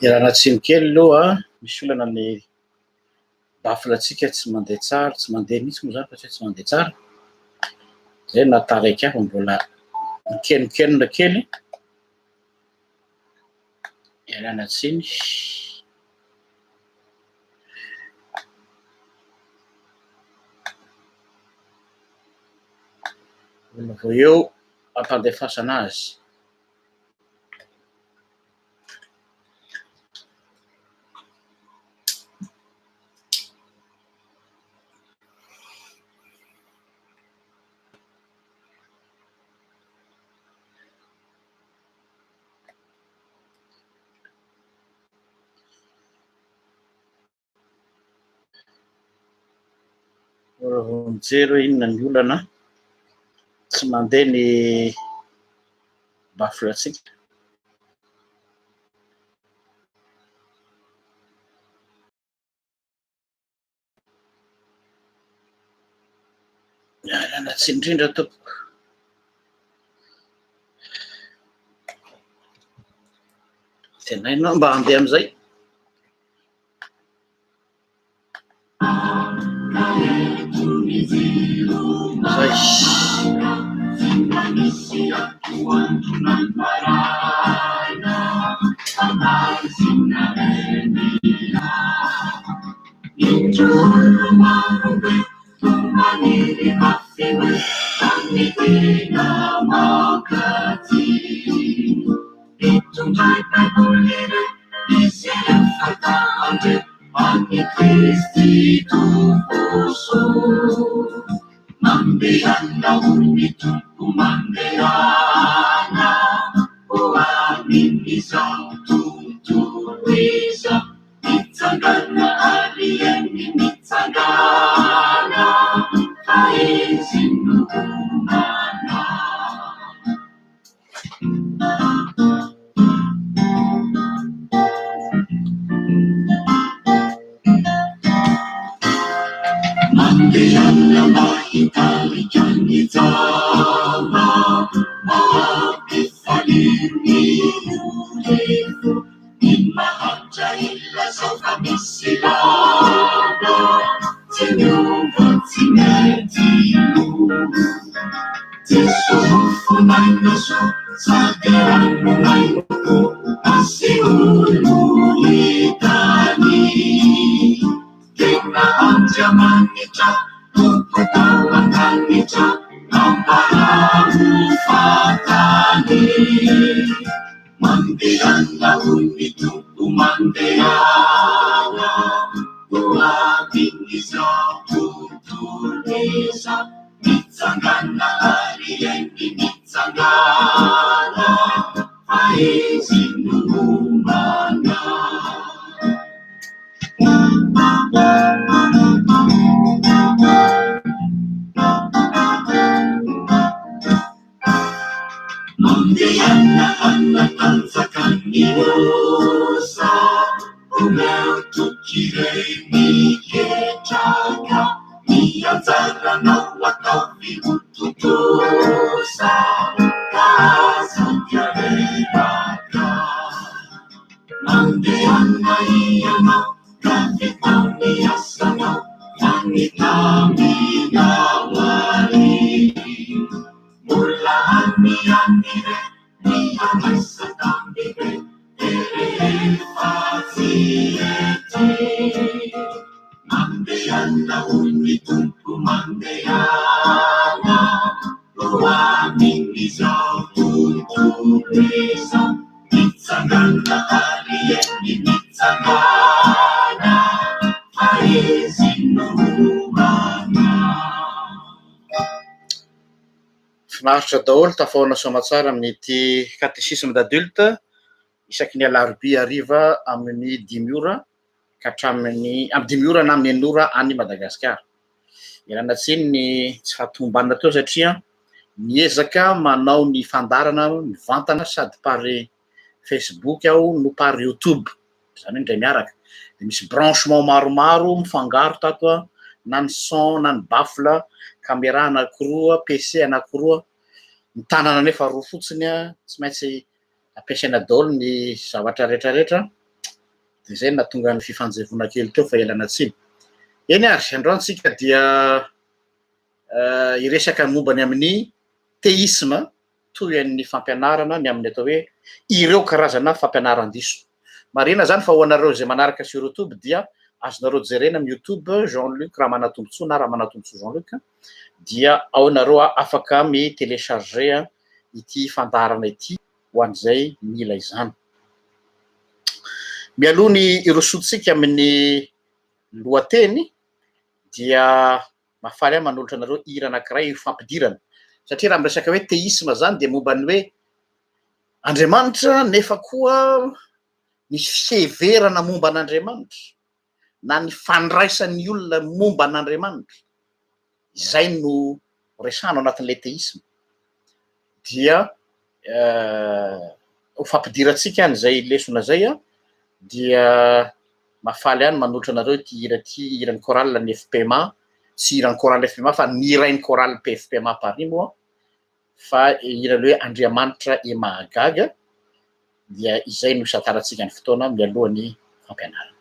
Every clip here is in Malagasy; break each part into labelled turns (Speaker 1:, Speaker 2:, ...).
Speaker 1: Ialana tsiny kely aloha, misy olana ny baffle-ntsika tsy mandeha tsara, tsy mandeha mihitsy moa izany fa tsy hoe tsy mandeha tsara. Izay no nahataraiky ahy fa mbola mikenokenona kely. Ialana tsiny. Mbola vao eo ampandefasana azy. Mbola vao mijery hoe inona ny olana, tsy mandeha ny baffle-ntsika. Mialana tsiny indrindra tompoko. Antenaina mba handeha amin'izay. Zay. Finaritra daholo, tafahaona soamatsara amin'ity catéchisme d'adulte. isaky ny alarobia hariva amin'ny dimy ora ka hatramin'ny amin'ny dimy ora na amin'ny enina ora any Madagasikara. Ialana tsiny ny tsy fahatomombanana teo satria miezaka manao ny fandaharana mivantana sady par Facebook aho no par YouTube, izany hoe indray miaraka. Dia misy branchement maromaro mifangaro tato an, na ny son na ny baffle, camera anankiroa, PC anankiroa, ny tanana anefa roa fotsiny an, tsy maintsy ampiasaina daholo ny zavatra rehetra rehetra, dia izay no nahatonga ny fifanjevoana kely teo fa ialana tsiny. Eny ary, androany tsika dia hiresaka momba ny amin'ny théisme, toy an'ny fampianarana ny amin'ny atao hoe ireo karazana fampianaran-diso. Marihina izany fa ho anareo izay manaraka sur youtube dia azonareo jerena amin'ny youtube Jean Luc Ramanatombotsoa na Ramanatombotsoa Jean Luc dia ao nareo afaka mi télécharger ity fandaharana ity ho an'izay mila izany. Mialoha ny hirosoantsika amin'ny lohateny dia Mahafaly ahy manolotra anareo hira anankiray ho fampidirana. Satria raha miresaka hoe théisme zany dia momba ny hoe Andriamanitra nefa koa ny fiheverana momba an'Andriamanitra na ny fandraisan'ny olona momba an'Andriamanitra. Izay no resahana ao anatin'ilay théisme. Dia ho fampidirantsika an'izay lesona izay dia mahafaly ahy ny manolotra anareo ity hira ity, hiran'ny chorale ny FPMA, tsy hiran'ny chorale FPMA fa ny hirain'ny chorale PFPMA Paris moa, fa hira ilay hoe Andriamanitra e mahagaga, dia izay no isantarantsika ny fotoana mialoha ny fampianarana.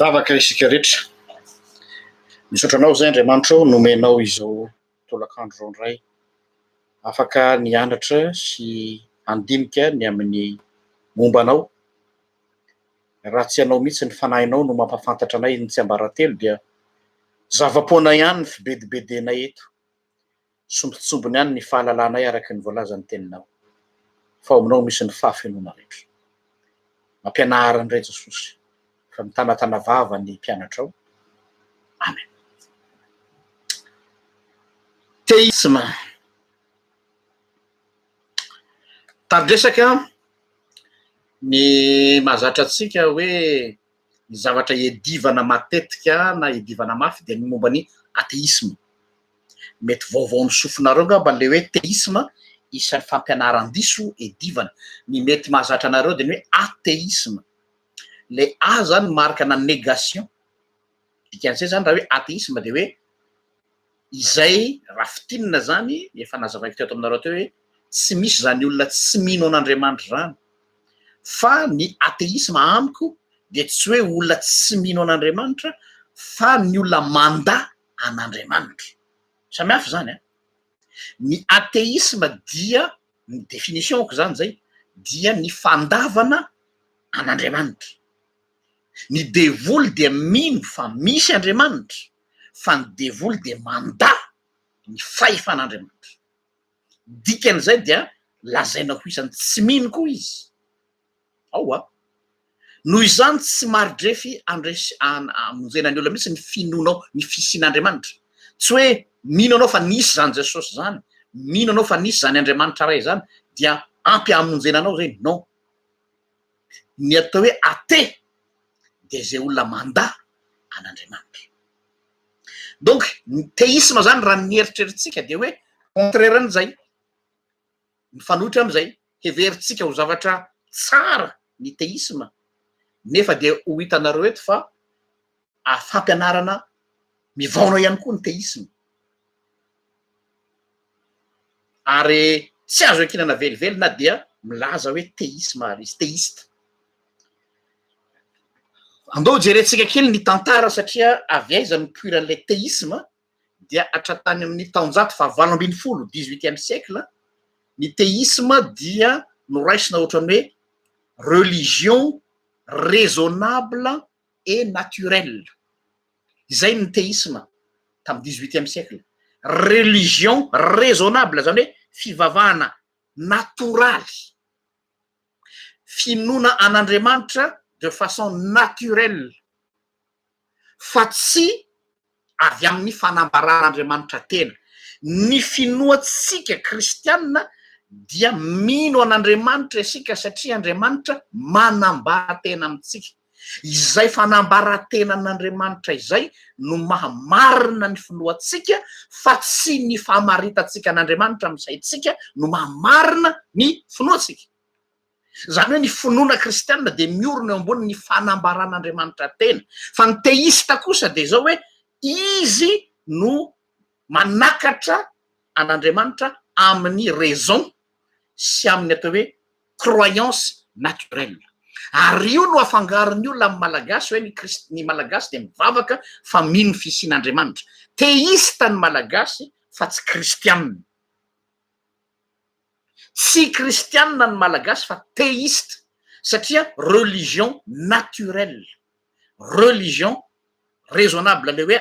Speaker 1: Hivavaka isika rehetra. Misaotra anao izay Andriamanitra ô nomenao izao tolakandro izao indray. Afaka nianatra sy handinika ny amin'ny momba anao. Raha tsy ianao mihitsy ny fanahinao no mampahafantatra anay ny tsiambaratelo dia zava-poana ihany ny fibedibedenay eto. Sombintsombiny ihany ny fahalalanay araka ny voalazan'ny teninao. Fa ao aminao misy ny fahafenoana rehetra. Mampianara indray Jesosy fa mitanatana vava ny mpianatrao. Amen. Théisme. Tari-dresaka ny mahazatra antsika hoe ny zavatra iadivana matetika na iadivana mafy dia ny momba ny atheisme. Mety vaovao amin'ny sofinareo angamba ilay hoe théisme, isan'ny fampianaran-diso iadivana. Ny mety mahazatra anareo dia ny hoe atheisme. Ilay a zany marika na négation. Dikan'izay zany raha hoe atheisme dia hoe izay raha fintinina zany, efa nazavaiko teto aminareo teo hoe tsy misy izany olona tsy mino an'Andriamanitra izany fa ny atheisme amiko dia tsy hoe olona tsy mino an'Andriamanitra fa ny olona mandà an'Andriamanitra. Samy hafa izany an! Ny atheisme dia, ny définition-ko izany izay, dia ny fandavana an'Andriamanitra. Ny devoly dia mino fa misy Andriamanitra, fa ny devoly dia mandà ny fahefan'Andriamanitra. Dikan'izay dia lazaina ho isan'ny tsy mino koa izy. Ao a! Noho izany tsy mari-drefy andresy hamonjena ny olona mihitsy ny finoanao ny fisian'Andriamanitra. Tsy hoe mino anao fa nisy izany Jesosy izany, mino anao fa nisy izany Andriamanitra Ray izany dia ampy hamonjena anao izay, non. Ny atao hoe athée dia izay olona mandà an'Andriamanitra. Donc ny théisme zany raha ny eritreritsika dia hoe contraire an'izay, mifanohitra amin'izay, heverintsika ho zavatra tsara ny théisme nefa dia ho hitanareo eto fa fampianarana mivaona ihany koa ny théisme. Ary tsy azo iankinana velively na dia milaza hoe théisme ary izy, théiste. Andao hojerentsika kely ny tantara satria avy aiza no nipoiran'ilay théisme dia hatratany amin'ny taonjato fahavalo ambin'ny folo, dix-huitième siècle, ny théisme dia noraisina ohatran'ny hoe religion raisonnable et naturelle. Izay ny théisme tamin'ny dix-huitième siècle. Religion raisonnable, izany hoe fivavahana natoraly, finoana an'Andriamanitra de façon naturelle fa tsy avy amin'ny fanambaran'Andriamanitra tena. Ny finoantsika kristiana dia mino an'Andriamanitra isika satria Andriamanitra manambara tena amintsika. Izay fanambaran-tenan'Andriamanitra izay no maha marina ny finoantsika fa tsy ny famaritantsika an'Andriamanitra amin'ny saintsika no maha marina ny finoantsika. Izany hoe ny finoana kristianina dia miorina eo ambonin'ny fanambaran'Andriamanitra tena. Fa ny teista kosa dia izao hoe izy no manakatra an'Andriamanitra amin'ny raison sy amin'ny atao hoe croyance naturelle. Ary io no afangaron'ny olona amin'ny Malagasy hoe ny Krist- ny Malagasy dia mivavaka fa mino ny fisian'Andriamanitra. Teista ny Malagasy fa tsy kristianina. Tsy kristianina ny Malagasy fa théiste satria religion naturelle, religion raisonnable le hoe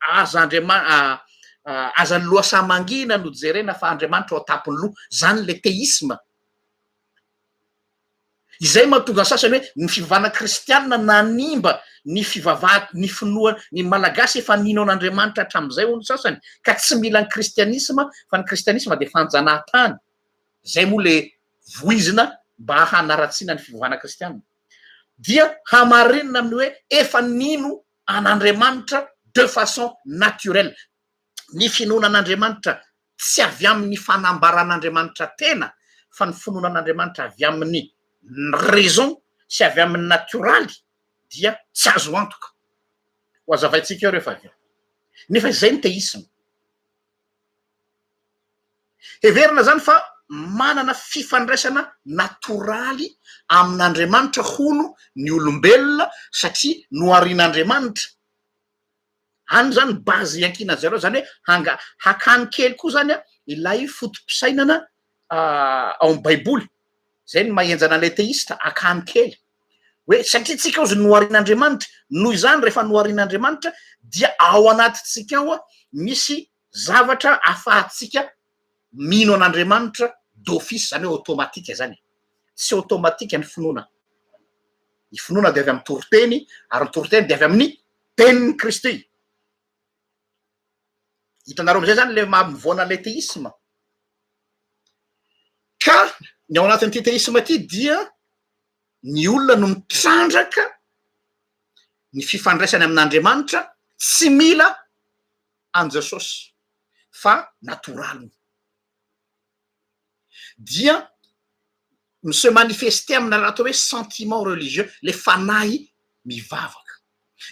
Speaker 1: aza Andriama- aza ny lohasaha mangina no jerena fa Andriamanitra ao an-tampon'ny loha, zany le théisme. Izay mahatonga ny sasany hoe ny fivavahana kristianina nanimba ny fivavaha ny finoa ny Malagasy efa nino an'Andriamanitra hatramin'izay hoy ny sasany ka tsy mila ny kristianisma fa ny kristianisma dia fanjanahantany. Izay moa le voizina mba hanaratsiana ny fivavahana kristianina. Dia hamarinina amin'ny hoe efa nino an'Andriamanitra de façon naturelle. Ny finoana an'Andriamanitra tsy avy amin'ny fanambaran'Andriamanitra tena fa ny finoana an'Andriamanitra avy amin'ny raison sy avy amin'ny natioraly dia tsy azo antoka. Ho azavaintsika eo rehefa avy eo. Nefa izay ny teisma. Heverina izany fa manana fifandraisana natoraly amin'Andriamanitra hono ny olombelona satria noharian'Andriamanitra. Any zany base iankinan'ny zareo, zany hoe hanga- hakany kely koa zany an ilay foto-pisainana ao amin'ny baiboly, zay no maha-henjana an'ilay théiste, hakany kely hoe satria tsika ozy noharian'Andriamanitra, noho izany rehefa noharian'Andriamanitra dia ao anatintsika ao misy zavatra afahantsika mino an'Andriamanitra d'office, zany hoe automatique zany e, tsy automatique ny finoana, ny finoana dia avy amin'ny toriteny ary ny toriteny dia avy amin'ny tenin'i Kristy. Hitanareo amizay zany le maha mivoana le théisme. Ka ny ao anatin'ity théisme ity dia ny olona no mitrandraka ny fifandraisany amin'Andriamanitra tsy mila an'i Jesosy fa natoraliny. Dia mi-se manifester amina atao hoe sentiment religieux, le fanahy mivavaka.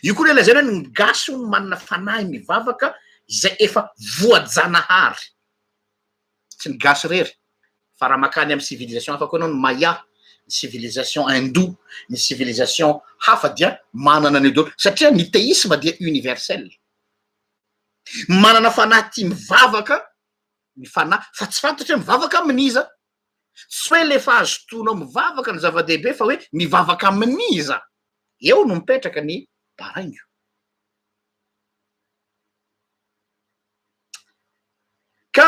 Speaker 1: Io koa le lazaina hoe ny gasy hono manana fanahy mivavaka izay efa voajanahary. Tsy ny gasy irery fa raha makany amin'ny civilisation hafa koa ianao, ny maya, ny civilisation hindou, ny civilisation hafa dia manana an'io daholo satria ny théisme dia universel. Manana fanahy tia mivavaka ny fanahy fa tsy fantatra hoe mivavaka amin'iza. Tsy hoe le fahazotoanao mivavaka no zava-dehibe fa hoe mivavaka amin'iza? Eo no mipetraka ny baraingo. Ka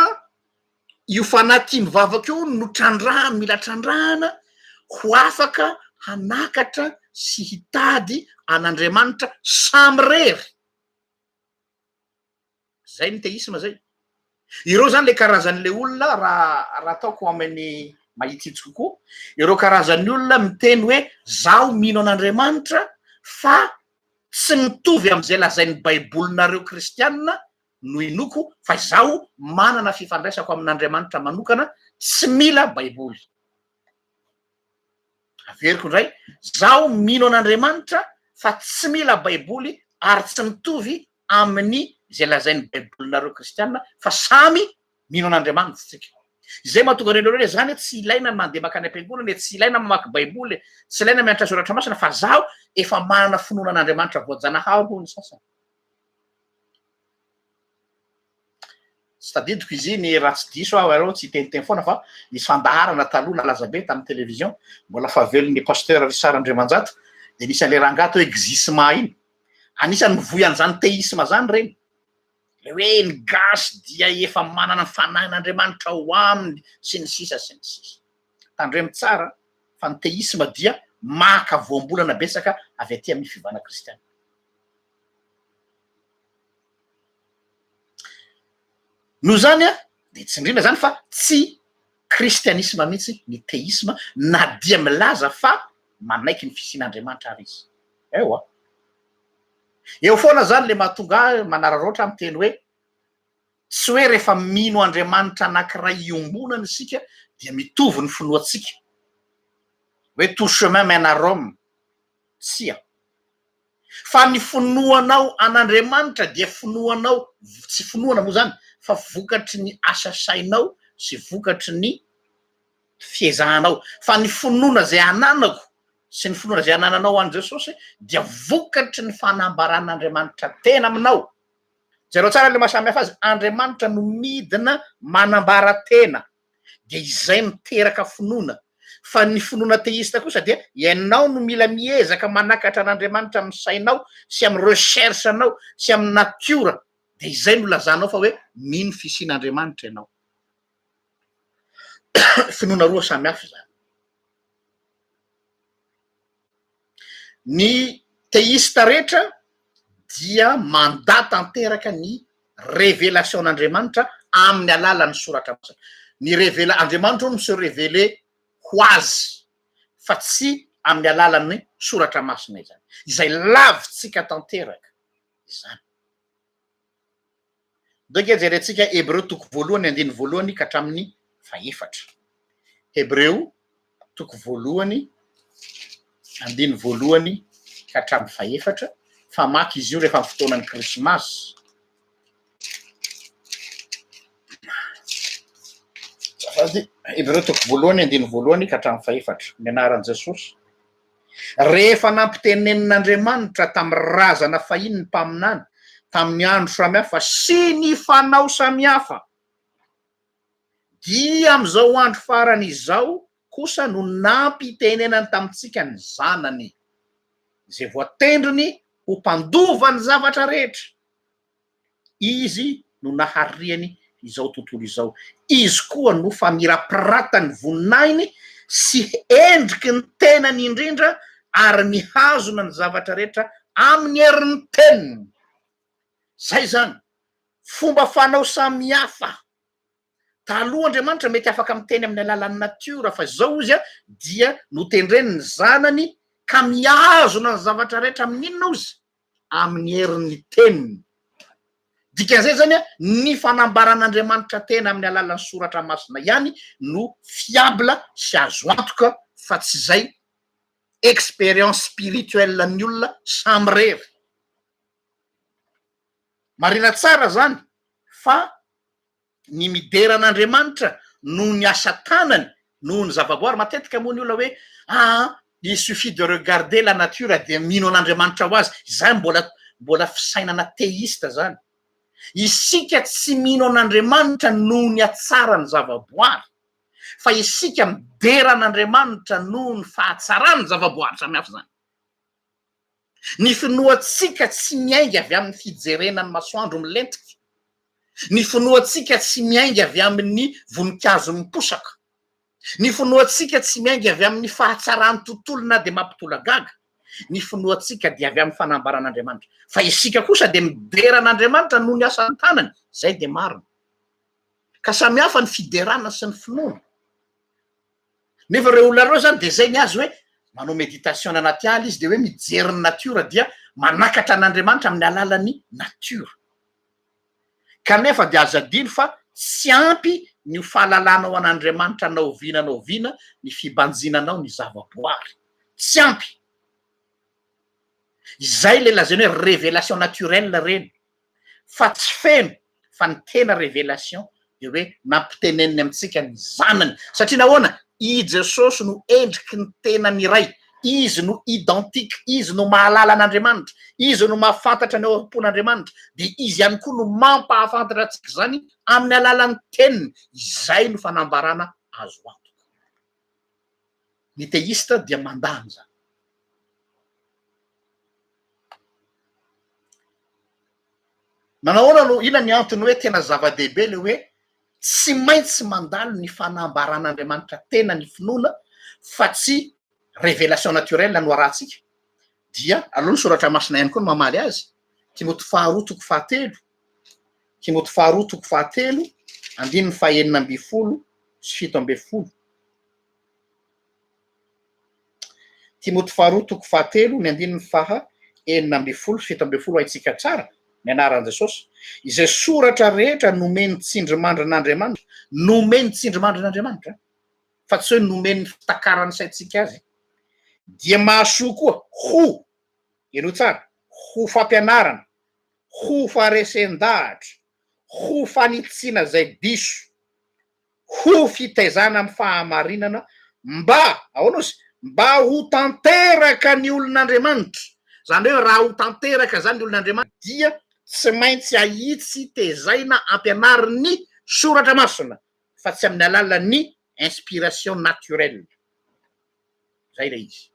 Speaker 1: io fanahy tia mivavaka io no trandrahana, mila trandrahana ho afaka hanakatra sy hitady an'Andriamanitra samirery. Zay ny théisme zay. Ireo zany le karazan'le olona raha raha ataoko amin'ny mahitsitsy kokoa, ireo karazan'ny olona miteny hoe zaho mino an'Andriamanitra fa tsy mitovy amin'izay lazain'ny baibolinareo kristianina no inoako fa izaho manana fifandraisako amin'Andriamanitra manokana tsy mila baiboly. Averiko indray, zaho mino an'Andriamanitra fa tsy mila baiboly ary tsy mitovy amin'ny izay lazain'ny baibolinareo kristiana fa samy mino an'Andriamanitra tsika. Izay mahatonga anareo hoe zany tsy ilaina ny mandeha makany am-piangonana e, tsy ilaina mamaky baiboly e, tsy ilaina mianatra soratra masina fa zaho efa manana finoana an'Andriamanitra voajanahary hoy ny sasany. Tsy tadidiko izy iny raha tsy diso aho areo tsy hiteniteny foana fa nisy fandaharana taloha nalaza be tamin'ny télévision mbola fahavelon'ny pasteur Richard Andriamanjato dia nisy an'ilay rangahy atao hoe Xisma iny. Anisan'ny mivoy an'izany théisme zany ireny. Le hoe ny gasy dia efa manana ny fanahin'Andriamanitra ao aminy sy ny sisa sy ny sisa. Tandremo tsara fa ny théisme dia maka voambolana betsaka avy aty amin'ny fivavahana kristiana. Noho izany dia tsindriana izany fa tsy kristianisma mihitsy ny teisma na dia milaza fa manaiky ny fisian'Andriamanitra ary izy. Eoa. Eo foana izany le mahatonga ahy manararaotra miteny hoe tsy hoe rehefa mino Andriamanitra anankiray iombonana isika dia mitovy ny finoantsika. Hoe tout chemin mène à Rome. Tsia. Fa ny finoanao an'Andriamanitra dia finoanao, tsy finoana moa zany, fa vokatry ny asa sainao sy vokatry ny fiezahanao. Fa ny finoana izay ananako sy ny finoana izay anananao an'i Jesosy dia vokatry ny fanambaran'Andriamanitra tena aminao. Jereo tsara le maha samy hafa azy, Andriamanitra no midina manambara tena. Dia izay miteraka finoana. Fa ny finoana teista kosa dia ianao no mila miezaka manakatra an'Andriamanitra amin'ny sainao sy amin'ny recherche-nao sy amin'ny natiora. Dia izay no lazanao fa hoe mino fisian'Andriamanitra ianao. Finoana roa samy hafa izany. Ny teista rehetra dia mandà tanteraka ny révélation-n'Andriamanitra amin'ny alalan'ny soratra masina. Ny révéla-, Andriamanitra hono mi-se révéler ho azy fa tsy amin'ny alalan'ny soratra masina izany. Izay lavintsika tanteraka izany. Ndao ange jerentsika Hebreo toko voalohany andininy voalohany ka hatramin'ny fahefatra. Hebreo toko voalohany andininy voalohany ka hatramin'ny fahefatra, famaky izy io rehefa amin'ny fotoanan'ny krismasy. Azafady, Hebreo toko voalohany andininy voalohany ka hatramin'ny fahefatra, ny anaran'i Jesosy. Rehefa nampitenenin'Andriamanitra tamin'ny razana fahiny ny mpaminany tamin'ny andro samihafa sy ny fanao samihafa, dia amin'izao andro farany izao kosa no nampitenenany tamintsika ny Zanany, izay voatendriny ho mpandova ny zavatra rehetra. Izy no nahariany izao tontolo izao. Izy koa no famirapiratan'ny voninahiny sy endriky ny tenany indrindra ary mihazona ny zavatra rehetra amin'ny herin'ny teniny. Izay izany, fomba fanao samihafa. Taloha Andriamanitra mety afaka miteny amin'ny alalan'ny natiora fa izao Izy dia notendreny ny zanany ka mihazona ny zavatra rehetra amin'ny inona Ozy? Amin'ny herin'ny teniny. Dikan'izay izany ny fanambaran'Andriamanitra tena amin'ny alalan'ny soratra masina ihany no fiable sy azo antoka fa tsy izay expérience spirituelle ny olona samirery. Marina tsara izany fa ny midera an'Andriamanitra noho ny asa tanany, noho ny zavaboary, matetika moa ny olona hoe aa il suffit de regarder la nature dia mino an'Andriamanitra ho azy, izany mbola mbola fisainana théiste zany, isika tsy mino an'Andriamanitra noho ny hatsaran'ny zavaboary fa isika midera an'Andriamanitra noho ny fahatsaran'ny zavaboary, samy hafa izany. Ny finoantsika tsy miainga avy amin'ny fijerena ny masoandro milentika. Ny finoantsika tsy miainga avy amin'ny voninkazo miposaka. Ny finoantsika tsy miainga avy amin'ny fahatsaran'ny tontolo na dia mampitolagaga. Ny finoantsika dia avy amin'ny fanambaran'Andriamanitra. Fa isika kosa dia midera an'Andriamanitra noho ny asan'ny tanany. Izay dia marina. Ka samy hafa ny fiderana sy ny finoana. Nefa ireo olona ireo zany dia zay ny azy hoe manao méditation any anaty ala izy dia hoe mijery ny natiora dia manakatra an'Andriamanitra amin'ny alalan'ny natiora. Kanefa dia aza adino fa tsy ampy ny ho fahalalanao an'Andriamanitra na oviana na oviana ny fibanjinanao ny zavaboary. Tsy ampy. Izay ilay lazaina hoe révélation naturelle ireny. Fa tsy feno fa ny tena révélation dia hoe nampiteneniny amintsika ny zanany satria nahoana? I Jesosy no endriky ny tenany iray, Izy no identique, Izy no mahalala an'Andriamanitra, Izy no mahafantatra ny ao am-pon'Andriamanitra, dia Izy ihany koa no mampahafantatra antsika izany amin'ny alalan'ny teniny, izay no fanambarana azo antoka. Ny théiste dia mandà an'izany. Manahoana no, inona ny antony hoe tena zava-dehibe le hoe tsy maintsy mandalo ny fanambaran'Andriamanitra tena ny finoana fa tsy révélation naturelle no arahantsika? Dia aleo ny soratra masina ihany koa no mamaly azy, Timoty faharoa toko fahatelo, Timoty faharoa toko fahatelo andininy fahenina ambinifolo sy 17. Timoty faharoa toko fahatelo ny andininy faha 16 sy 17 haintsika tsara ny anaran'i Jesosy, izay soratra rehetra nomen'ny tsindrimandrin'Andriamanitra, nomen'ny tsindrimandrin'Andriamanitra, fa tsy hoe nomen'ny fitakaran'ny saintsika azy, dia mahasoa koa ho, henoy tsara, ho fampianarana, ho faharesen-dahatra, ho fanitsiana izay diso, ho fitaizana amin'ny fahamarinana mba, ahoana ozy? Mba ho tanteraka ny olon'Andriamanitra. Izany hoe raha ho tanteraka izany ny olon'Andriamanitra dia tsy maintsy ahitsy tezaina ampianarin'ny Soratra Masina fa tsy amin'ny alalan'ny. inspiration naturelle. Zay ilay izy.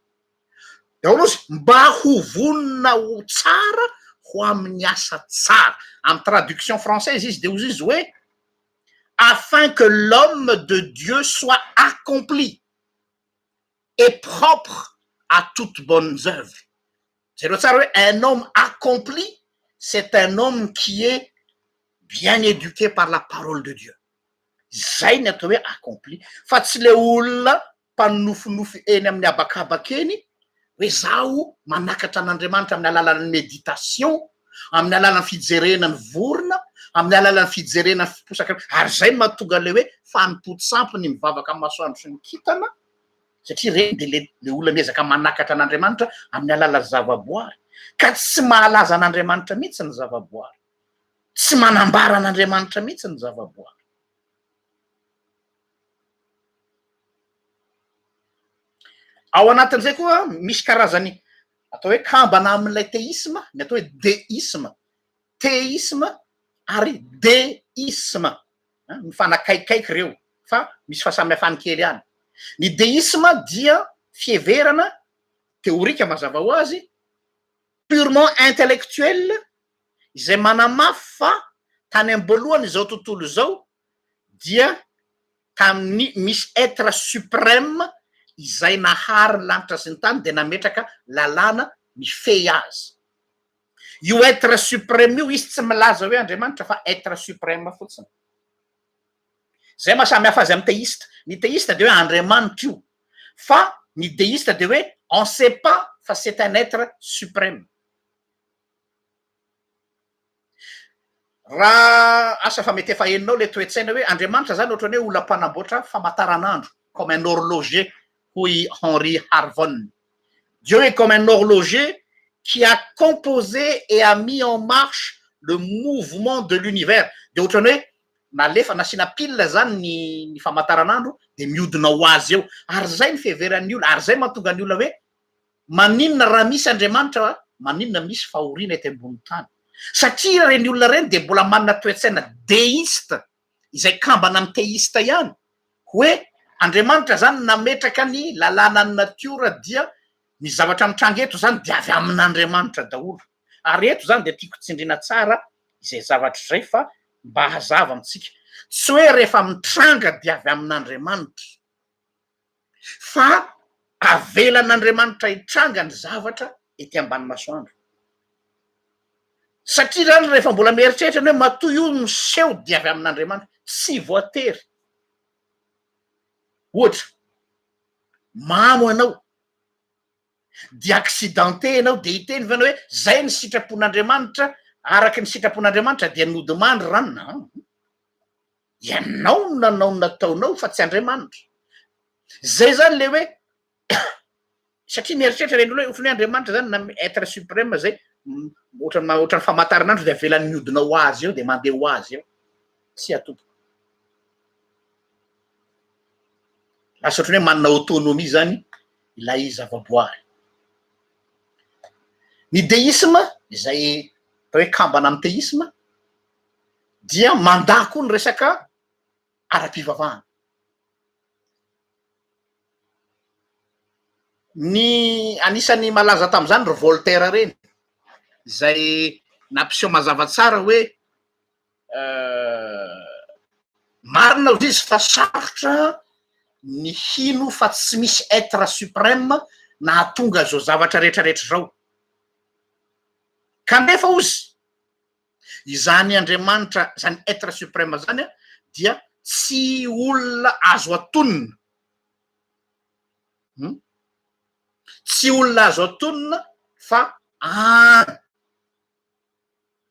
Speaker 1: Dia ahoana ozy? Mba ho vonona ho tsara ho amin'ny asa tsara. Amin'ny traduction française izy dia ozy izy hoe afin que l'homme de Dieu soit accompli et propre à toutes bonnes œuvres. Jereo tsara hoe un homme accompli, c'est un homme qui est bien éduqué par la parole de Dieu. Zay ny atao hoe accompli fa tsy le olona mpanonofinofy eny amin'ny habakabaka eny hoe zaho manakatra an'Andriamanitra amin'ny alalan'ny méditation, amin'ny alalan'ny fijerena ny vorona, amin'ny alalan'ny fijerena ny fiposaka, ary zay no mahatonga le hoe fanompoan-tsampy ny mivavaka amin'ny masoandro sy ny kintana, satria ireny dia le le olona miezaka manakatra an'Andriamanitra amin'ny alalan'ny zavaboary, ka tsy mahalaza an'Andriamanitra mihitsy ny zavaboary, tsy manambara an'Andriamanitra mihitsy ny zavaboary. Ao anatin'izay koa misy karazany atao hoe kambana amin'ilay teisma, ny atao hoe deisma, teisma ary deisma, mifanakaikaiky ireo fa misy fahasamihafany kely ihany. Ny deisma dia fiheverana teorika mazava ho azy, purement intellectuel, izay manamafy fa tany am-boalohany izao tontolo izao dia tamin'ny misy être suprême izay nahary ny lanitra sy ny tany dia nametraka lalàna mifehy azy. Io être suprême io izy tsy milaza hoe Andriamanitra fa être suprême fotsiny. Zay maha samy hafa azy amin'ny théiste. Ny théiste dia hoe Andriamanitra io fa ny déiste dia hoe on sait pas fa c'est un être suprême. Raha asa fa mety efa henonao le toe-tsaina hoe Andriamanitra zany ohatran'ny hoe olona mpanamboatra famataranandro, comme un horloger hoy Henry Harvon. Dieu est comme un horloger qui a composé et a mis en marche le mouvement de l'univers. Dia ohatran'ny hoe nalefa nasiana pile zany ny ny famataranandro dia mihodina ho azy eo. Ary zay ny fiheveran'ny olona, ary zay mahatonga ny olona hoe Maninona raha misy Andriamanitra maninona misy fahoriana eto ambony tany? Satria ireny olona ireny dia mbola manana toe-tsaina deiste izay kambana amin'ny theiste ihany hoe Andriamanitra zany nametraka ny lalànan'ny natiora dia ny zavatra mitranga eto zany dia avy amin'Andriamanitra daholo. Ary eto zany dia tiako tsindriana tsara izay zavatra izay fa mba hazava amintsika. Tsy hoe rehefa mitranga dia avy amin'Andriamanitra. Fa avelan'Andriamanitra hitranga ny zavatra ety ambany masoandro. Satria zany rehefa mbola mieritreritra ny hoe matoa io miseho dia avy amin'Andriamanitra, tsy voatery. Ohatra, mamo ianao, dia accidenté ianao, dia hiteny ve ianao hoe zay ny sitrapon'Andriamanitra, araky ny sitrapon'Andriamanitra dia nodimandry ranona an? Ianao no nanao ny nataonao fa tsy Andriamanitra. Zay zany le hoe satria mieritreritra ireny olona hoe ohatran'ny hoe Andriamanitra zany na être suprême zay ohatran'ny ohatran'ny famantaranandro dia avelany mihodina ho azy eo dia mandeha ho azy eo. Tsia tompoko. Lasa ohatran'ny hoe manana autonomie zany ilay zavaboary. Ny deisme izay atao hoe kambana amin'ny théisme dia mandà koa ny resaka ara-pivavahana. Ny anisan'ny malaza tamin'izany ry Voltaire ireny, izay nampiseho mazava tsara hoe marina hozy izy fa sarotra ny hino fa tsy misy être suprême nahatonga izao zavatra rehetrarehetra izao. Kanefa hozy Izany Andriamanitra, izany être suprême izany dia tsy olona azo atonina, hum, tsy olona azo atonina fa any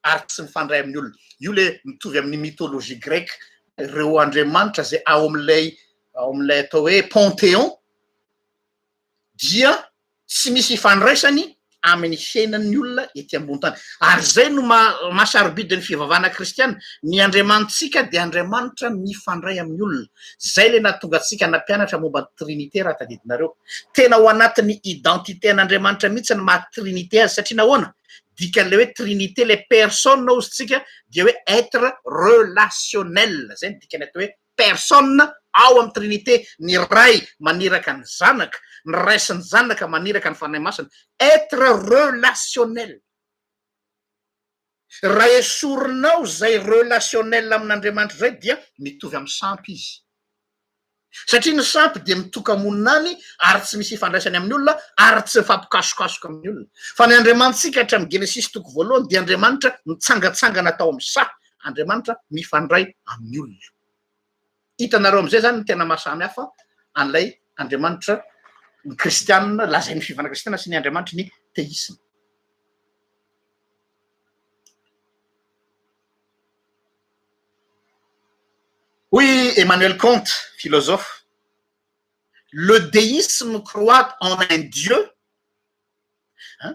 Speaker 1: ary tsy mifandray amin'ny olona. Io le mitovy amin'ny mythologie grecque, ireo andriamanitra izay ao amin'ilay ao amin'ilay atao hoe panthéon dia tsy misy ifandraisany amin'ny fiainan'ny olona ety ambony tany. Ary izay no maha maha sarobidy ny fivavahana kristiana, ny Andriamanitsika dia Andriamanitra mifandray amin'ny olona. Izay ilay nahatonga antsika nampianatra momba ny Trinite raha tadidinareo. Tena ao anatin'ny identité an'Andriamanitra mihitsy ny maha Trinite azy satria nahoana? Dikan'ilay hoe Trinite, ilay personne hozy tsika dia hoe être relationnel, izay no dikan'ny atao hoe personne Ao amin'ny Trinite, ny Ray maniraka ny Zanaka, ny Ray sy ny Zanaka maniraka ny Fanahy Masina. Être relationnel. Raha esorinao izay relationnel amin'Andriamanitra izay dia mitovy amin'ny sampy izy. Satria ny sampy dia mitoka-monina any ary tsy misy ifandraisany amin'ny olona ary tsy mifampikasokasoka amin'ny olona. Fa ny Andriamanitsika hatramin'ny Genesisy toko voalohany dia Andriamanitra mitsangatsangana tao amin'ny saha, Andriamanitra mifandray amin'ny olona. Hitanareo amin'izay izany ny tena maha samy hafa an'ilay Andriamanitra ny kristianina, lazain'ny fivavahana kristiana sy ny Andriamanitry ny teisma. Hoy Emmanuel Kant, philosophe, Le déisme croit en un Dieu,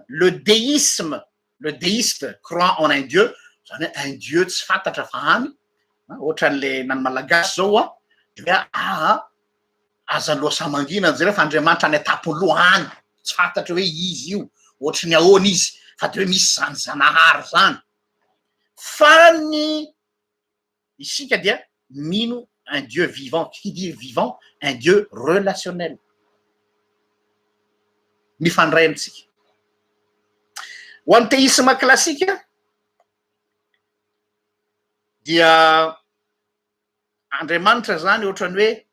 Speaker 1: le déisme, le déiste croit en un Dieu, zany hoe un Dieu tsy fantatra fa any, ohatran'le na ny Malagasy zao an, de hoe aa aza loha mangina jereo fa Andriamanitra any an-tampon'ny loha any, tsy fantatra hoe izy io, ohatry ny ahoana izy, fa de hoe misy zany Zanahary zany. Fa ny isika dia mino un Dieu vivant, qui dit vivant, un Dieu relationnel, mifandray amintsika. Ho an'ny théisme classique dia Andriamanitra zany ohatran'ny hoe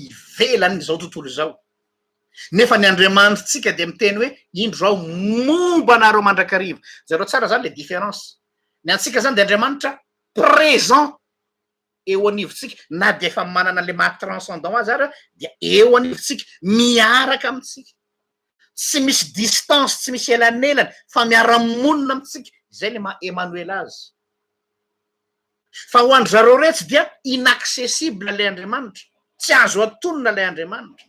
Speaker 1: ivelan'izao tontolo izao. Nefa ny Andriamanitritsika dia miteny hoe indro aho momba anareo mandrakariva. Jereo tsara zany le différence. Ny antsika zany dia Andriamanitra présent eo anivontsika na dia efa manana le maha transcendant azy ara dia eo anivontsika, miaraka amintsika. Tsy misy distance, tsy misy elanelana fa miara-monina amintsika. Izay le maha Emmanuel azy. Fa ho an-dry zareo retsy dia inaccessible ilay Andriamanitra, tsy azo atonina ilay Andriamanitra.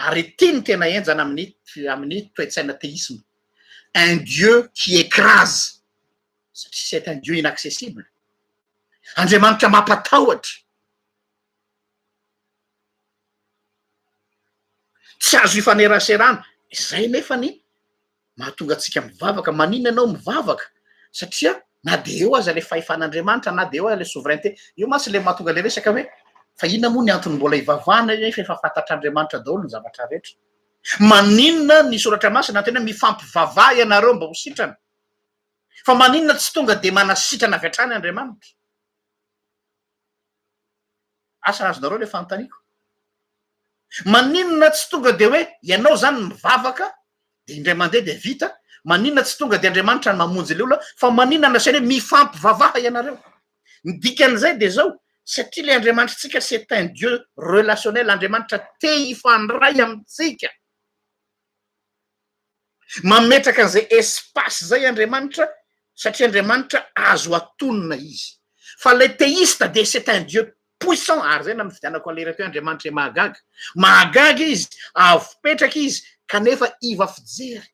Speaker 1: Ary ity no tena henjana amin'ny amin'ny toe-tsaina théisme, un Dieu qui écrase, satria c'est un Dieu inaccessible, Andriamanitra mampatahotra, tsy azo ifaneraserana, izay nefany mahatonga antsika mivavaka, maninona ianao mivavaka? Satria na dia eo aza ilay fahefan'Andriamanitra, na dia eo aza ilay souveraineté, io mantsy ilay mahatonga ilay resaka hoe fa inona moa ny antony mbola hivavahana nefa efa fantatr'Andriamanitra daholo ny zavatra rehetra? Maninona ny soratra masina tena hoe mifampivavaha ianareo mba ho sitrana? Fa maninona tsy tonga dia manasitrana avy hatrany Andriamanitra? Asa azonareo ilay fanontaniako? Maninona tsy tonga dia hoe ianao zany mivavaka dia indray mandeha dia vita, maninona tsy tonga dia Andriamanitra no mamonjy ilay olona fa maninona nasaina hoe mifampivavaha ianareo? Ny dikan'izay dia zao, satria ilay Andriamanitritsika c'est un Dieu relationnel, Andriamanitra te hifandray amintsika. Mametraka an'izay espace zay Andriamanitra satria Andriamanitra azo atonina izy. Fa ilay théiste dia c'est un Dieu puissant ary zay nanifidianako an'ilay hira teo hoe Andriamanitra e mahagaga. Mahagaga izy, avo petraka izy kanefa iva fijery.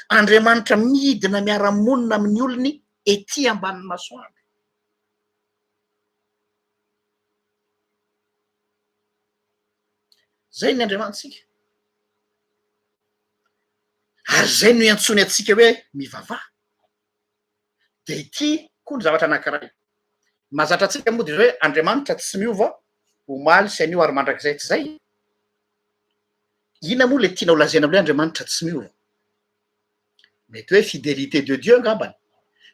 Speaker 1: Andriamanitra midina miara-monina amin'ny olony ety ambanin'ny masoandro. Zay ny Andriamanitsika. Ary izay no iantsoany antsika hoe mivavaha. Dia ity koa ny zavatra anankiray. Mahazatra antsika moa dia hoe Andriamanitra tsy miova omaly sy anio ary mandrakizay, tsy izay? Inona moa ilay tiana ho lazaina hoe Andriamanitra tsy miova? Mety hoe fidélité de Dieu angambany.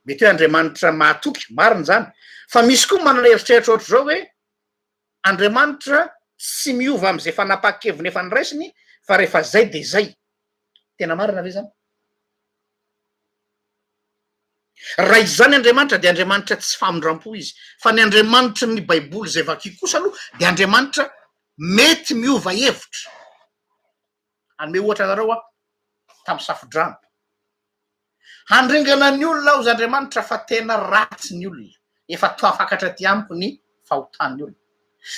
Speaker 1: Mety hoe Andriamanitra mahatoky, marina izany. Fa misy koa manana eritreritra ohatr'izao hoe Andriamanitra tsy miova amin'izay fanapahan-keviny efa noraisiny fa rehefa zay dia zay. Tena marina ve zany? Raha izany Andriamanitra dia Andriamanitra tsy famindram-po izy. Fa ny Andriamanitry ny Baiboly izay vakiko kosa aloha dia Andriamanitra mety miova hevitra. Hanome ohatra anareo aho tamin'ny safodrano. Handringana ny olona aho hozy Andriamanitra fa tena ratsy ny olona. Efa tafakatra aty amiko ny fahotan'ny olona.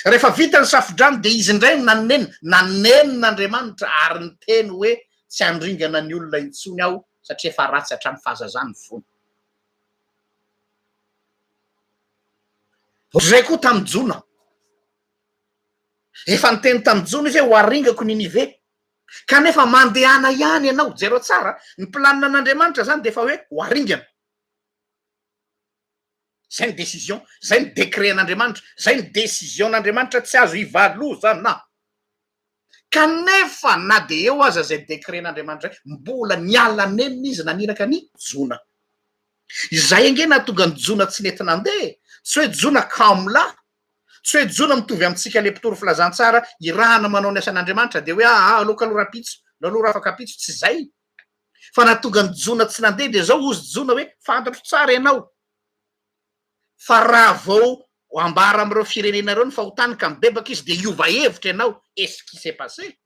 Speaker 1: Rehefa vita ny safodrano dia izy indray no nanenina. Nanenina Andriamanitra ary niteny hoe tsy handringana ny olona intsony aho satria efa ratsy hatramin'ny fahazazany ny fony. Ohatr'izay koa tamin'i Jona. Efa niteny tamin'i Jona izy hoe ho aringako Ninive. Kanefa mandehana ihany ianao. Jereo tsara, ny planina an'Andriamanitra zany dia efa hoe ho aringana. Zay ny décision, zay ny décret an'Andriamanitra, zay ny décision n'Andriamanitra tsy azo ivalozana. Kanefa na de eo aza zay décret n'Andriamanitra zay, mbola niala nenina izy naniraka an'i Jona. Izay ange nahatonga an'i Jona tsy nety nandeha e! Tsy hoe Jona kamo lahy, tsy hoe Jona mitovy amintsika le mpitory filazantsara irahana manao ny asan'Andriamanitra de hoe aa aloka aloha rahampitso, aloha rahafakampitso, tsy zay. Fa nahatonga an'i Jona tsy nandeha de zao hozy Jona hoe fantatro tsara ianao fa raha vao ambara amin'ireo firenena ireo ny fahotany ka mibebaka izy dia hiova hevitra ianao, et ce qui s'est passé?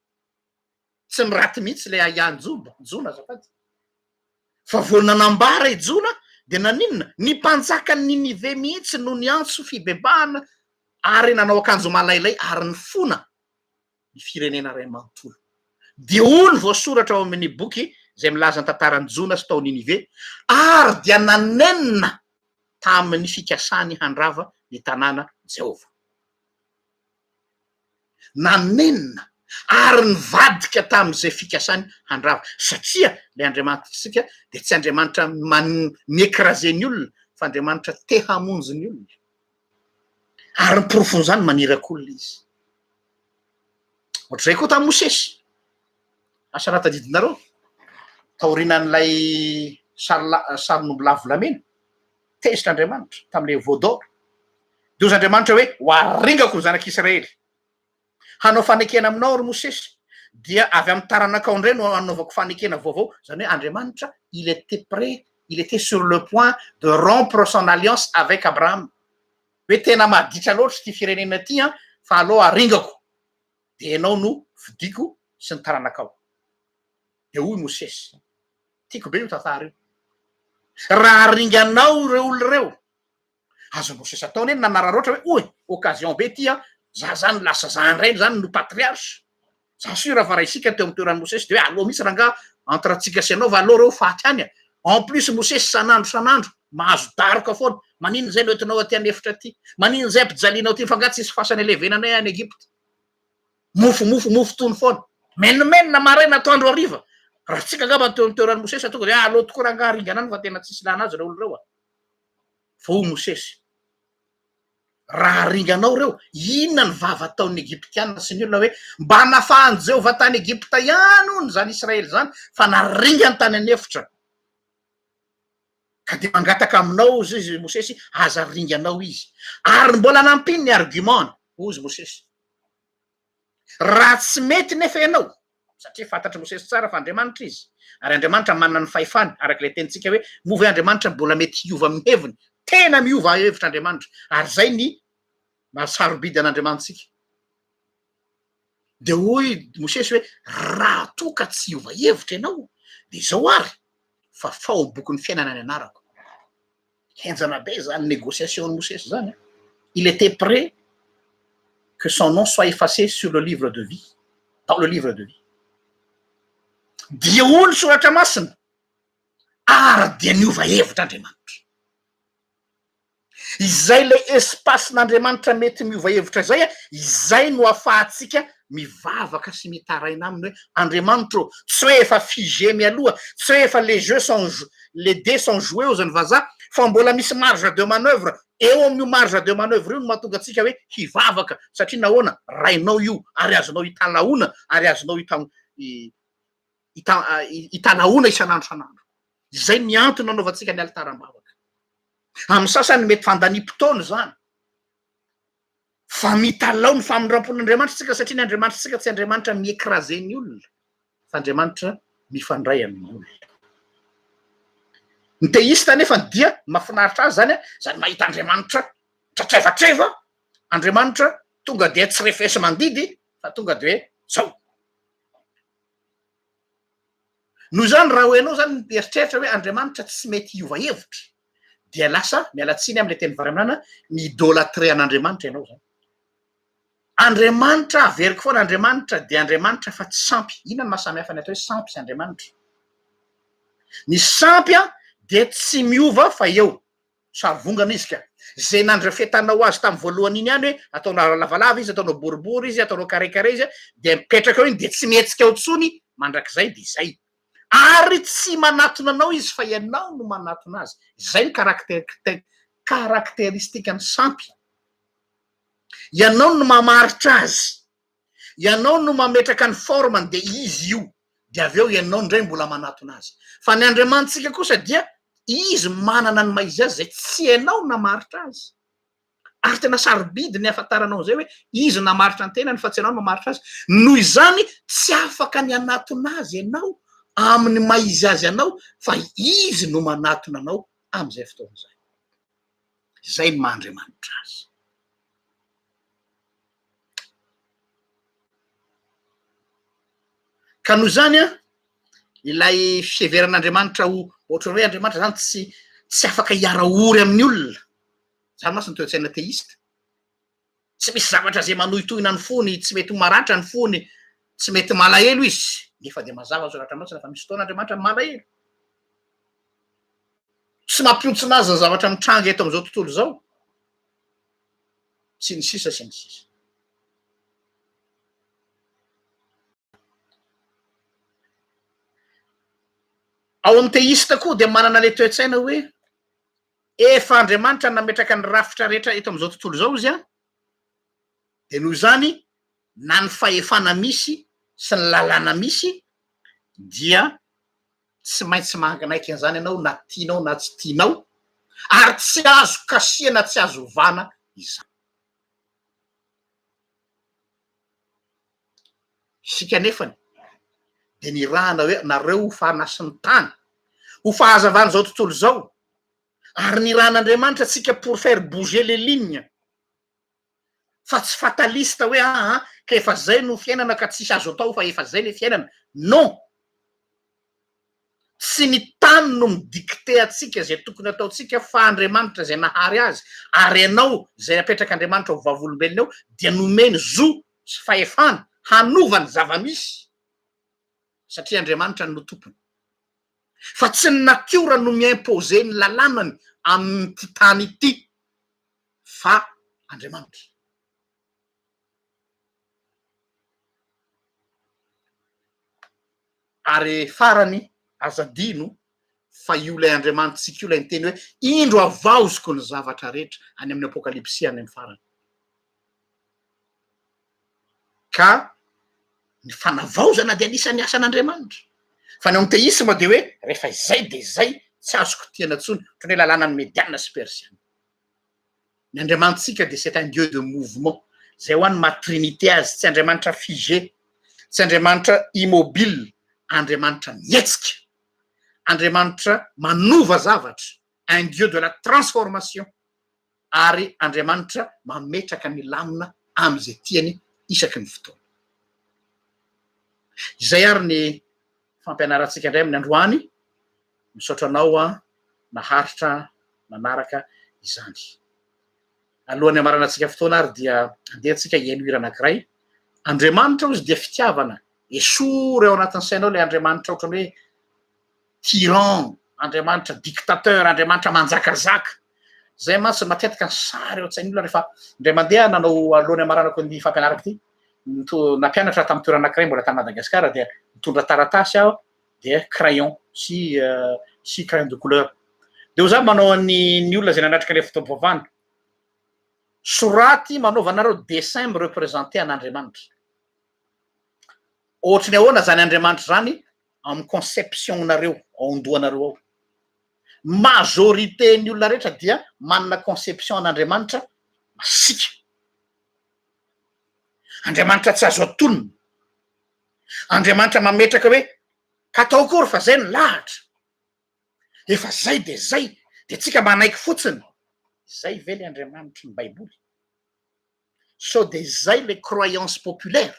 Speaker 1: Tsy niraty mihitsy ilay ahiahin'i Joba, Jona azafady. Fa vao nanambara i Jona dia naninona? Ny mpanjakan'i Ninive mihitsy no niantso fibebahana ary nanao akanjo malailay ary nifona ny firenena iray manontolo. Dia hoy ny voasoratra ao amin'ny boky izay milaza ny tantaran'i Jona sy tao Ninive, Ary dia nanenina tamin'ny fikasany handrava ny tanàna Jehovah. Nanenina ary nivadika tamin'izay fikasany handrava, satria ilay Andriamanitrtsika dia tsy Andriamanitra mi-écraser ny olona, fa Andriamanitra te hamonjy ny olona. Ary ny porofon'izany maniraka olona izy. Ohatr'izay koa tamin'i Mosesy. Asa raha tadidinareo, taorianan'ilay sary sarin'ombilahy volamena, tezitra Andriamanitra tamin'ilay veau d'or. Dia hozy Andriamanitra hoe, ho aringako ny zanak'Israely. Hanao fanekena aminao ry Mosesy, dia avy amin'ny taranakao indray no hanaovako fanekena vaovao. Izany hoe Andriamanitra, il était prêt, il était sur le point de rompre son alliance avec Abraham. Hoe tena maditra loatra ity firenena ity an, fa aleo aringako, dia ianao no fidiko sy ny taranakao. Dia hoy Mosesy, tiako be io tantara io, raha aringanao ireo olona ireo, azon'i Mosesy atao anie ny nanararaotra hoe oy, occasion be ity an, za zany lasa za indray zany no patriarche, za sûr fa raha isika teo amin'ny toeran'i Mosesy dia hoe aleo mihitsy rangaha entre antsika sy ianao fa aleo reo faty any e, en plus Mosesy isan'andro isan'andro mahazo daroka foana, maninona izay no entinao aty an'efitra aty, maninona izay ampijalianao aty fa angaha tsisy fasana elevenanay any Egypte, mofo mofo mofo tony foana, menomenona maraina atoandro hariva, raha tsika angamba no teo amin'ny toeran'i Mosesy tonga dia hoe aleo tokoa rangaha ringana any fa tena tsisy ilana azy ireo olona ireo a. Fa hoy Mosesy, Raha aringanao ireo, inona ny vava ataon'ny Egyptiana sy ny olona hoe, 'Mba nafahan'i Jehovah tany Egypta ihany, hono, izany Israely izany, fa naringany tany an'efitra. Ka dia mangataka aminao, hozy izy, Mosesy, aza aringanao izy. Ary mbola nampiany ny argument-ny, hozy Mosesy, Raha tsy mety nefa ianao, satria fantatr'i Mosesy tsara fa Andriamanitra izy, ary Andriamanitra manana ny fahefany, araka ilay tenintsika hoe, moa ve Andriamanitra mbola mety hiova amin'ny heviny? Tena miova hevitra Andriamanitra, ary izay ny maha sarobidy an'Andriamanitsika. Dia hoy Mosesy hoe, raha toa ka tsy hiova hevitra ianao, dia izao ary, fafao amin'ny bokin'ny fiainana ny anarako. Henjana be izany négociation-n'i Mosesy izany an! Il était prêt que son nom soit effacé sur le livre de vie, dans le livre de vie. Dia hoy ny soratra masina, ary dia niova hevitra Andriamanitra. Izay ilay espace-n'Andriamanitra mety miova hevitra izay, izay no ahafahantsika mivavaka sy mitaraina aminy hoe, Andriamanitra ô, tsy hoe efa figé mialoha, tsy hoe efa les jeux sont les dés sont joués hozy ny vazaha, fa mbola misy marge de manoeuvre, eo amin'io marge de manoeuvre io no mahatonga antsika hoe hivavaka, satria nahoana, Rainao io, ary azonao italahoana, ary azonao italahoana isan'andro isan'andro. Izay ny antony nanaovantsika ny alitaram-bavaka. Amin'ny sasany mety fandaniam-potoana izany, fa mitalaho ny famindram-pon'Andriamanitra isika satria ny Andriamanitritsika tsy Andriamanitra mi-écraser ny olona, fa Andriamanitra mifandray amin'ny olona. Ny teista anefa dia mahafinaritra azy izany, izany mahita Andriamanitra tratrevatreva, Andriamanitra tonga dia tsy refesi-mandidy fa tonga dia hoe zao. Noho izany raha ianao izany mieritreritra hoe Andriamanitra tsy mety hiova hevitra dia lasa, miala tsiny amin'ilay teny variaminana, mi-idolatrer an'Andriamanitra ianao izany. Andriamanitra, averiko foana, Andriamanitra dia Andriamanitra fa tsy sampy. Inona no maha samy hafa ny atao hoe sampy sy Andriamanitra? Ny sampy dia tsy miova fa eo. Sarivongana izy ka. Izay nandrafetanao azy tamin'ny voalohany iny ihany hoe ataonao lavalava izy, ataonao boribory izy, ataonao carré carré izy, dia mipetraka eo iny dia tsy mihetsika ao intsony mandrakizay dia izay. Ary tsy manatona anao izy fa ianao no manatona azy. Izay ny caractère. caractéristiques-n'ny sampy. Ianao no mamaritra azy, ianao no mametraka ny forme-ny dia izy io, dia avy eo ianao indray mbola manatona azy. Fa ny Andriamanitsika kosa dia izy manana ny maha izy azy izay tsy ianao namaritra azy. Ary tena sarobidy ny ahafantaranao an'izay hoe izy namaritra ny tenany fa tsy ianao no mamaritra azy. Noho izany tsy afaka ny hanatona azy ianao amin'ny maha izy azy anao fa izy no manatona anao amin'izay fotoana izay. Izay ny maha Andriamanitra azy. Ka noho izany an, ilay fiheveran'Andriamanitra ho ohatran'ny hoe Andriamanitra izany tsy tsy afaka hiara-ory amin'ny olona. Izany mantsy ny toe-tsaina teista. Tsy misy zavatra izay manohitohina ny fony, tsy mety ho maratra ny fony, tsy mety malahelo izy. Nefa dia mazava ny soratra masina fa misy fotoana Andriamanitra malahelo. Tsy mampihontsina azy ny zavatra mitranga eto amin'izao tontolo izao. Sy ny sisa sy ny sisa. Ao amin'ny teista koa dia manana ilay toe-tsaina hoe Efa Andriamanitra nametraka ny rafitra rehetra eto amin'izao tontolo izao izy an, dia noho izany na ny fahefana misy sy ny lalàna misy dia tsy maintsy manaiky an'izany ianao na tianao na tsy tianao ary tsy azo kasihana tsy azo ovana izany. Isika anefany dia nirahana hoe nareo ho fanasin'ny tany, ho fahazavan'izao tontolo izao, ary nirahan'Andriamanitra antsika pour faire bouger les lignes, fa tsy fataliste hoe aa ka efa zay no fiainana ka tsisy azo atao fa efa zay le fiainana, non! Tsy ny tany no mi-dicter antsika izay tokony ataontsika fa Andriamanitra izay nahary azy, ary ianao izay napetrak'Andriamanitra ho vavolombelona eo dia nomeny zo sy fahefana hanova ny zava-misy satria Andriamanitra no tompony. Fa tsy ny natiora no mi-imposer ny lalànany amin'ity tany ity fa Andriamanitra. Ary farany, aza adino fa io ilay Andriamanitsika io ilay niteny hoe, Indro havaoziko ny zavatra rehetra, any amin'ny Apokalypsy any amin'ny farany. Ka ny fanavaozana dia anisan'ny asan'Andriamanitra. Fa ny ao amin'ny teisma dia hoe, rehefa izay dia izay, tsy azo kitihana intsony, ohatran'ny hoe lalànan'ny Mediana sy Persiana. Ny Andriamanitsika dia c'est un Dieu de mouvement, zay hoa ny maha trinité azy, tsy Andriamanitra figé, tsy Andriamanitra immobile, Andriamanitra mihetsika, Andriamanitra manova zavatra, un Dieu de la transformation, ary Andriamanitra mametraka ny lamina amin'izay tiany isaky ny fotoana. Izay ary ny fampianarantsika indray amin'ny androany. Misaotra anao an naharitra nanaraka izany. Alohan'ny hamaranantsika fotoana ary dia andeha antsika hihaino hira anankiray. Andriamanitra hozy dia fitiavana. Esory ao anatin'ny sainao ilay Andriamanitra ohatran'ny hoe tyran, Andriamanitra dictateur, Andriamanitra manjakazaka. Zay mantsy matetika ny sary ao an-tsain'ny olona rehefa indray mandeha nanao alohan'ny hamaranako ny fampianarako ity, nampianatra tamin'ny toerana anankiray mbola tany Madagasikara dia nitondra taratasy aho dia crayon sy sy crayon de couleur. Dia ho za manao an'ny ny olona izay nanatrika ilay fotoam-pivavahana, soraty manaova anareo dessin mi-representer an'Andriamanitra. Ohatry ny ahoana izany Andriamanitra izany amin'ny conception-nareo, ao an-dohanareo ao. Majorité ny olona rehetra dia manana conception an'Andriamanitra masiaka. Andriamanitra tsy azo atonina. Andriamanitra mametraka hoe ka atao akory fa zay ny lahatra, efa zay de zay, de tsika manaiky fotsiny, zay ve le Andriamanitry ny baiboly? Sao de zay le croyance populaire?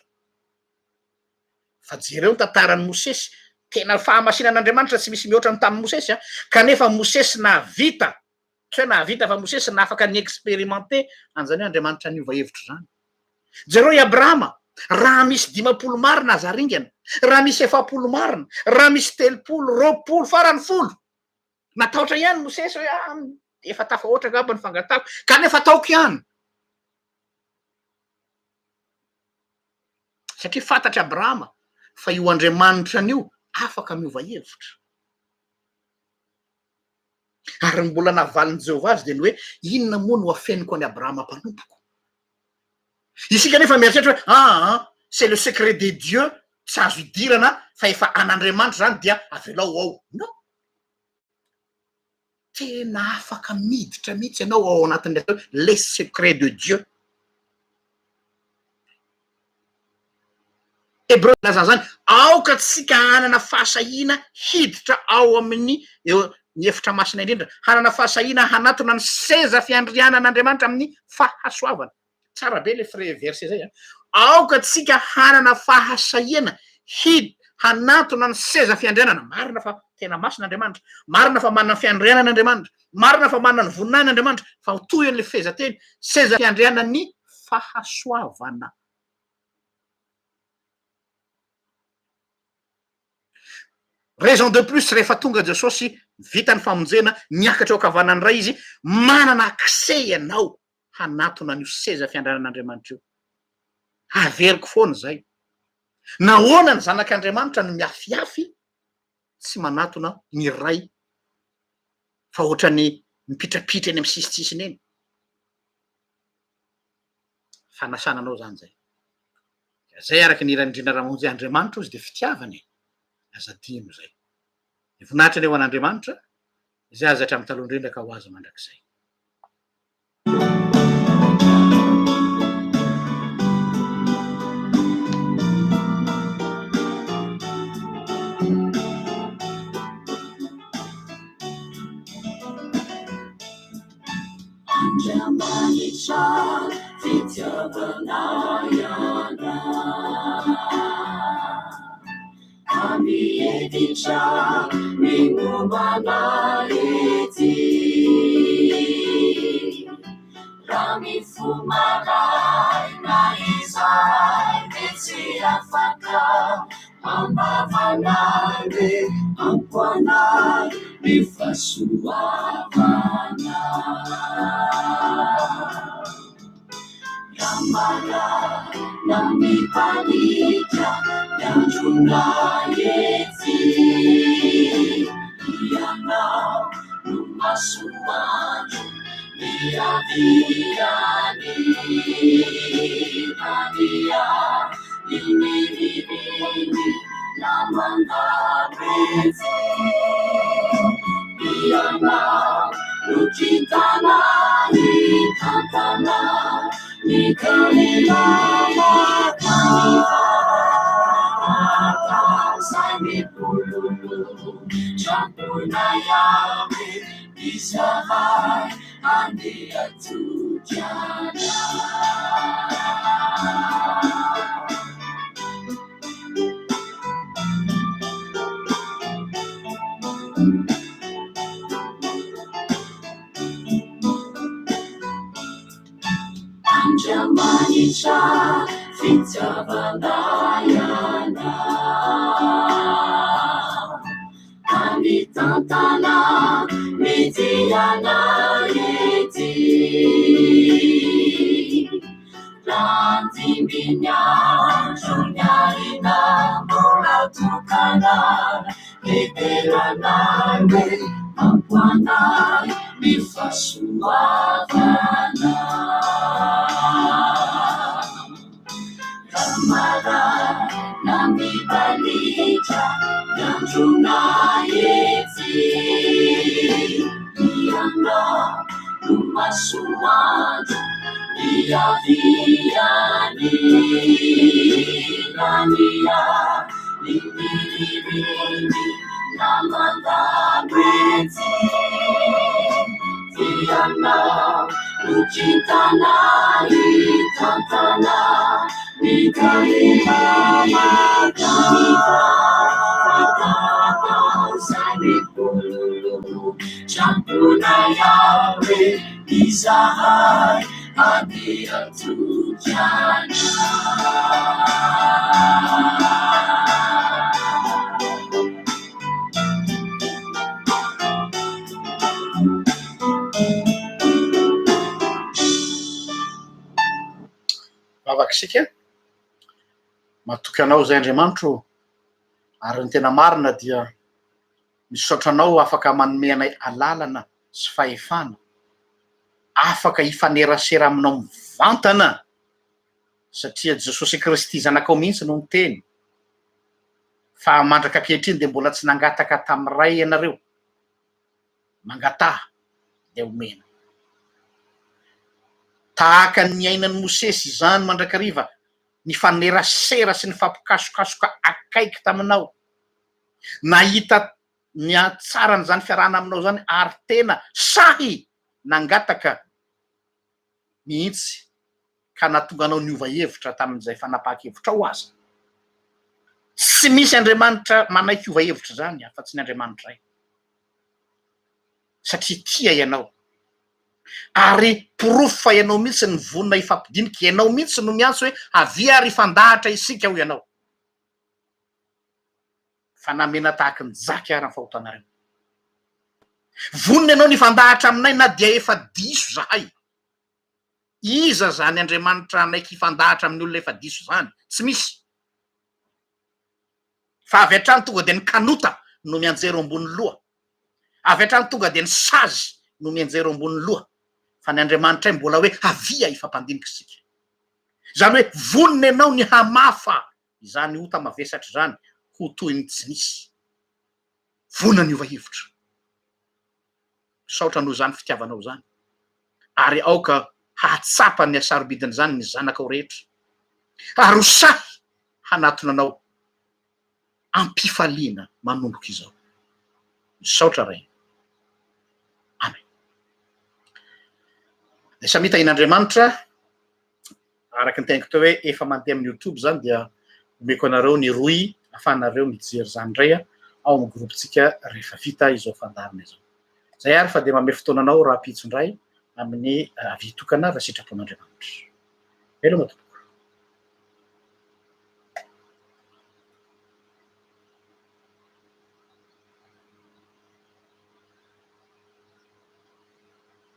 Speaker 1: Fa jereo ny tantaran'i Mosesy, tena fahamasinan'Andriamanitra tsy misy mihoatra ny tamin'i Mosesy an, kanefa Mosesy nahavita, tsy hoe nahavita fa Mosesy nafaka ni-experimenter an'izany hoe Andriamanitra niova hevitra izany. Jereo i Abrahama, raha misy 50 marina aza aringana, raha misy 40 marina, raha misy 30, 20, farany folo. Natahotra ihany Mosesy hoe ah, efa tafahoatra angamba ny fangatahako, kanefa ataoko ihany. Satria fantatr'i Abrahama fa io Andriamanitra an'io afaka miova hevitra. Ary ny mbola navalin'i Jehovah azy dia ny hoe, Inona moa no hafeniko an'i Abrahama mpanompoko? Isika anefa mieritreritra hoe, aa, c'est le secret des dieux, tsy azo idirana fa efa an'Andriamanitra izany dia avelao ao. Non! Tena afaka miditra mihitsy ianao ao anatin'ny atao hoe les secrets de Dieu. Hebreo milaza an'izany, aoka tsika hanana fahasahiana hiditra ao amin'ny eo ny efitra masina indrindra, hanana fahasahiana hanatona ny seza fiandrianan'Andriamanitra amin'ny fahasoavana. Tsara be le fre verset zay a. Aoka tsika hanana fahasahiana hid hanantona ny seza fiandrianana. Marina fa tena masina Andriamanitra. Marina fa manana fiandrianana Andriamanitra. Marina fa manana ny voninahiny Andriamanitra. Fa ho toy an'le fehezanteny, seza fiandrianan'ny fahasoavana. Raison de plus rehefa tonga Jesosy, vita ny famonjena, niakatra eo ankavanan'ny Ray Izy, manana accès ianao hanatona an'io seza fiandrianan'Andriamanitra io. Averiko foana izay. Nahoana ny zanak'Andriamanitra no miafiafy tsy manatona ny Ray fa ohatran'ny mipitrapitra eny amin'ny sisintsisiny eny? Fanasana anao izany izay. Izay araka ny hiran'i Ndrina Ramonjy Andriamanitra ozy dia fitiavana e. Aza adino izay. Ny voninahitra anie ho an'Andriamanitra, izay azy hatramin'ny taloha indrindra ka ho azy mandrakizay.
Speaker 2: Andriamanitra fitiavana ianao. Amieditra ny momba ety. Raha mifoha maraina izahay dia tsy afaka ambavanay re ampoanay ny fahasoavana. Raha marina mipanika ny andronay ety, Ianao no masoandro niaviany. Ania iny ririny na mandalo ety, Ianao no kintana mitantana ny Izay mibololo tramponay aby izahay andeha hatoky anao. Andriamanitra fitiavana ianao, ka mitantana ny dianay ety. Raha andimby ny andro ny alina mbola tokana, Hederanay hoe ampoanay ny fahasoavana. Raha maraina mibaliaka ny andronay ety, Ianao no masoandro niaviany. Izahay andeha hatoky anao.
Speaker 1: Vavaka isika. Matoky anao izay Andriamanitro ô. Ary ny tena marina dia misaotra anao afaka manome anay alalana. sy fahefana afaka hifanerasera aminao mivantana satria Jesosy Kristy Zanakao mihitsy no niteny fa mandraka ankehitriny dia mbola tsy nangataka tamin'ny Ray ianareo. Mangataha dia omena. Tahaka ny niainan'i Mosesy izany mandrakariva, nifanerasera sy nifampikasokasoka akaiky taminao. Nahita ny hatsaran'izany fiarahana aminao izany ary tena sahy nangataka mihitsy ka nahatonga anao niova hevitra tamin'izay fanapahan-kevitrao aza. Tsy misy Andriamanitra manaiky hiova hevitra izany afa-tsy ny Andriamanitra Ray. Satria tia ianao. Ary porofo fa ianao mihitsy no vonona hifampidinika, ianao mihitsy no miantso hoe avia ary hifandahatra isika hoy ianao. Fa namena tahaky ny jaky ara ny fahotanareo. Vonona ianao ny hifandahatra aminay na dia efa diso zahay. Iza zany Andriamanitra hanaiky hifandahatra amin'ny olona efa diso zany? Tsy misy. Fa avy hatrany tonga dia ny kanota no mianjera eo ambony loha. Avy hatrany tonga dia ny sazy no mianjera eo ambony loha. Fa ny Andriamanitray mbola hoe avia hifampandinika isika. Izany hoe vonona ianao ny hamafa izany ota mavesatra izany ho toy ny tsy nisy. Vonona ny hiova hevitra. Misaotra noho izany fitiavanao izany. Ary aoka hahatsapa ny hasarobidin'izany ny zanakao rehetra. Ary ho sahy hanatona anao am-pifaliana manomboka izao. Misaotra Ray. Amen. Dia samia tahian'Andriamanitra. Araka ny teniko teo hoe efa mandeha amin'ny youtube izany dia omeko anareo ny rohy afahanareo mijery izany indray ao amin'ny groupe-tsika rehefa vita izao fandaharana izao. Izay ary fa dia manome fotoana anao rahampitso indray amin'ny avis tokana raha sitrapon'Andriamanitra. Veloma tompoko.